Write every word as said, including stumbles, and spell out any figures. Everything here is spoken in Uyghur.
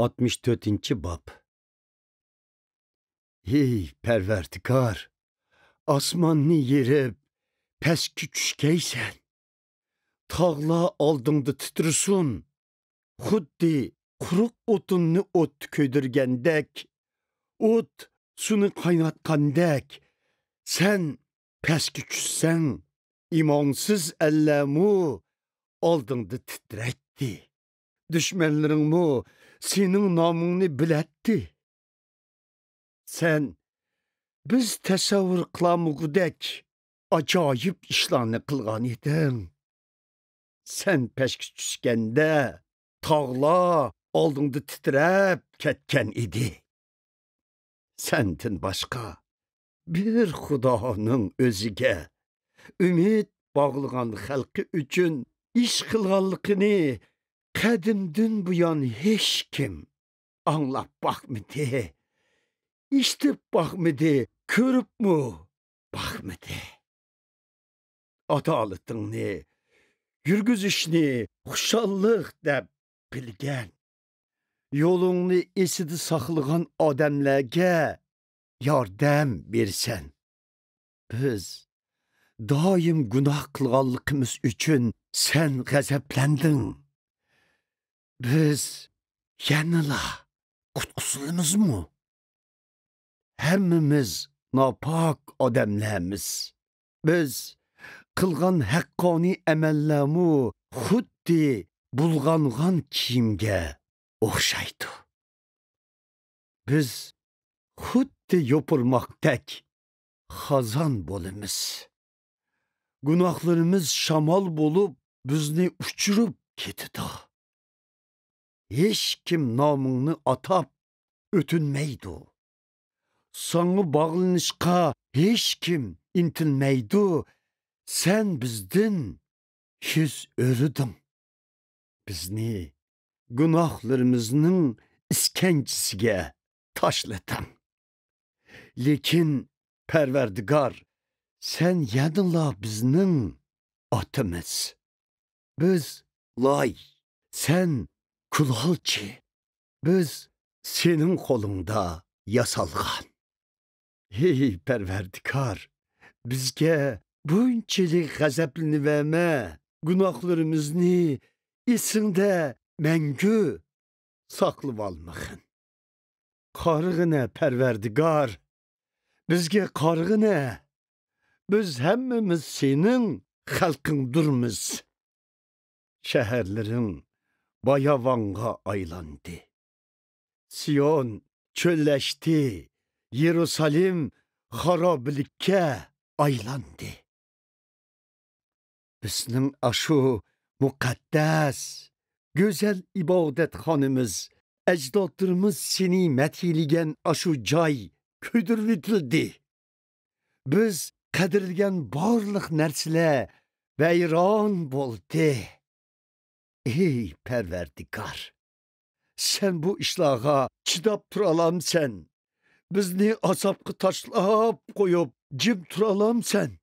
ئاتمىش تۆتىنچى باب. ھېي پەرۋەردىگار، ئاسماننى يېرىپ، پەسكە چۈشكەيسەن. تاغلار ئالدىڭدا تىترىسۇن. خۇددى قۇرۇق ئوتۇننى ئوتتا كۆيدۈرگەندەك، ئوت سۇنى قايناتقاندەك، سەن پەسكە چۈشسەڭ، ئىمانسىز ئەللەرمۇ ئالدىڭدا تىترەيتتى. دۈشمەنلىرىڭمۇ سېنىڭ نامىڭنى بىلەتتى. سەن بىز تەسەۋۋۇر قىلالمىغۇدەك ئاجايىپ ئىشلارنى قىلغان ئىدىڭ. سەن پەسكە چۈشكەندە، تاغلار ئالدىڭدا تىترەپ كەتكەن ئىدى. سەندىن باشقا بىر خۇدانىڭ ئۆزىگە ئۈمىد باغلىغان خەلقى ئۈچۈن ئىش قىلغانلىقىنى قەدىمدىن بۇيان ھېچكىم ئاڭلاپ باقمىدى، ئېشىتىپ باقمىدى، كۆرۈپمۇ باقمىدى. ئادالىتىڭنى، يۈرگۈزۈشنى خۇشاللىق دەپ بىلگەن، يولۇڭنى ئېسىدە ساقلىغان ئادەملەرگە ياردەم بېرىسەن. بىز دائىم گۇناھ قىلغانلىقىمىز ئۈچۈن سەن غەزەپلەندىڭ. بىز يەنىلا قۇتقۇزۇلىمىزمۇ؟ ھەممىمىز ناپاك ئادەملەرمىز. بىز قىلغان ھەققانىي ئەمەللەرمۇ خۇددى بۇلغانغان كىيىمگە ئوخشايدۇ. بىز خۇددى يوپۇرماقتەك خازان بولىمىز. گۇناھلىرىمىز شامال بولۇپ، بىزنى ئۇچۇرۇپ كېتىدۇ. ھېچكىم نامىڭنى ئاتاپ ئۆتۈنمەيدۇ. ساڭا باغلىنىشقا ھېچكىم ئىنتىلمەيدۇ. سەن بىزدىن يۈز ئۆرۈدۈڭ. بىزنى گۇناھلىرىمىزنىڭ ئىسكەنجىسىگە تاشلىدىڭ. لېكىن، پەرۋەردىگار، سەن يەنىلا بىزنىڭ ئاتىمىز. بىز لاي، سەن كۇلھالچى. بىز سېنىڭ قولۇڭدا ياسالغان. ھېي پەرۋەردىگار، بىزگە بۇنچىلىك غەزەپلىنىۋەرمە، گۇناھلىرىمىزنى ئېسىڭدە مەڭگۈ ساقلىۋالمىغىن. قارىغىنە پەرۋەردىگار، بىزگە قارىغىنە، بىز ھەممىمىز سېنىڭ خەلقىڭدۇرمىز. شەھەرلىرىڭ باياۋانغا ئايلاندى. سىيون چۆللەشتى، يېرۇسالېم خارابىلىككە ئايلاندى. بىزنىڭ ئاشۇ مۇقەددەس، گۈزەل ئىبادەتخانىمىز، ئەجدادلىرىمىز سېنى مەدھىيلىگەن ئاشۇ جاي كۆيدۈرۈۋېتىلدى. بىز قەدىرلىگەن بارلىق نەرسىلەر ۋەيران بولدى. ئېي پەرۋەردىگار، سەن بۇ ئىشلارغا چىداپ تۇرالامسەن؟ بىزنى ئازابقا تاشلاپ قويۇپ، جىم تۇرالامسەن؟